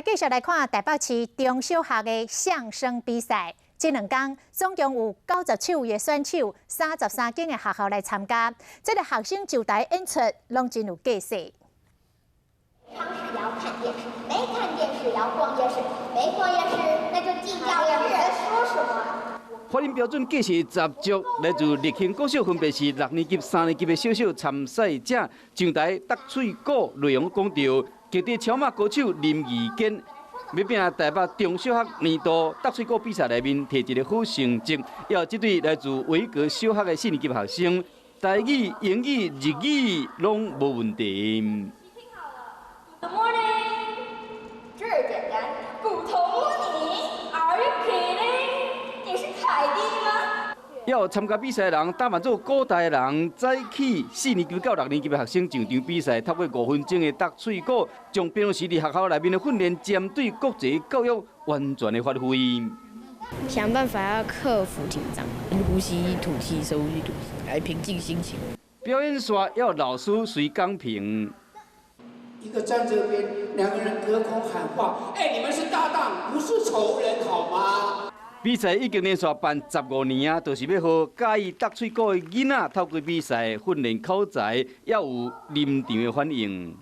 繼續來看台北市中小學的相聲比賽。這兩工總共有97位的選手，33間的學校來參加。這个學生上台演出，攏真有架勢。常是要看電視，沒看電視要逛夜市，沒逛夜市那就進教室。你在說什麼？發音標準架勢十足，來自立興國小分別是六年級、三年級的小小參賽者上台答喙鼓內容講著，極地超馬歌手林義堅欲拼台北中小學年度答喙鼓比賽內面提一个好成績，要這對來自維格小學的四年級學生，台語、英語、日語攏無問題。 Good morning，這簡單，古潼你，Are you kidding？你是凱蒂嗎？要參加比賽的人，打扮做古代人，早起四年級到六年級的學生上場比賽，透過5分鐘的答喙鼓，將平常時佇學校內面的訓練，針對國際教育完全的發揮。想辦法要克服緊張，呼吸吐氣，深呼吸吐氣，來平靜心情。表演煞要老師隨講評。一個站這邊，兩個人隔空喊話：哎，你們是搭檔，不是仇人，好嗎？比賽已經連續辦15年啊，就是欲予佮意答喙鼓的囡仔透過比賽訓練口才，也有臨場的反應。